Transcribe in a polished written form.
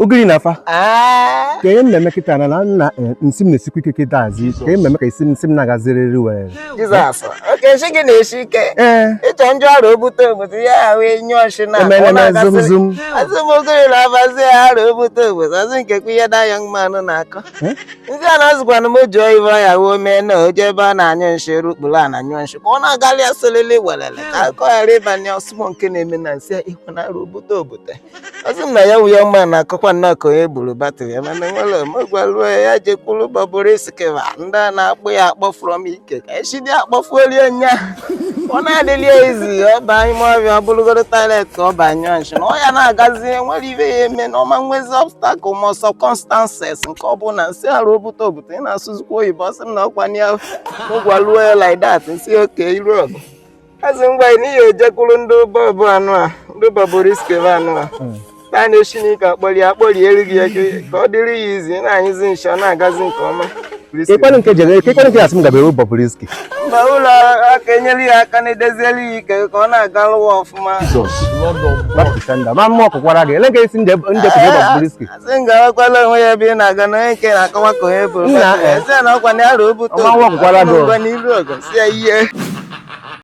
Ugiri na afa. Ah. Ka ihe m na-eme kịta na nna nsị m na-esikwa ike kịta azi ka ihe m na-eme ka isi nsị m na-agaziriri were. Jizọs, oke nsị gị na-esi ike. Ee. Ịchọ njọ arụ obute obute ya ahụ enyo nshi na Emere eme zum zum. Asị m ugiri na abazi ya arụ obute obute asị nkekwa ihe da young man na-akọ. Ndị a na-azụkwanụ m jụọ ibe ọ ya wee mee na oje ebe a na-anyụ nshi rukpuru a na-anyụ nshi ka ọ na-agalị ya solele welele ka akọ ghara ịbanye ọsụmọ nke na-eme na nsị ịkwa na arụ obute obute. Ọsị m na ya wụ ya mma na-akọkwa nnọọ ka onye gburu batrị ya, mana nwere m gwaruo ya jekwuru Bobrisky ndị a na-akpọ ya akpọ from ike ka esi dị akpọfuolie nya ọ na-adịli ya izi ọ baa ime ọbịa ọ bụrụgoro toilet ka ọ baa nyụọ nshi na ọ ya na-agazi nwere ibe ya eme na ọma nwezi obstacle ma circumstances nke ọ bụ na nsị arụ obute obute. Ị na-asụzikwa oyibo, ọsị m na ọkwa ya gwaruo ya like that. Nsị oke iru ọgụ azụ ngwa n'ihi ejekwuru ndị bọbụ anụ a, ndị Bobrisky anụ a a na-esi n'ike akpọli akpọli erighị ya ka ọ dịrị ya izi na-anyụzi nshi ọ na-agazi nke ọma. Kekwanụ nke jere, kekwanụ nke asị m gabere Bobrisky? Mba, ụlọ aka enyere ya aka na-edozielu ya ike ka ọ na-aga lụwa ọfụma. Baptista ma mmụọ kụkwara gị ele nke isi nje njekwuru Bobrisky. Asị m gawakwala onwe ya ebe ị na-aga na onye nke na-akọwa ka onye bụrụ Nna, sị ya na ọkwa na ya rụ obute Ọma nwa ọgwụkwara gị. ngwa n'iru ọgụ si ya ihe.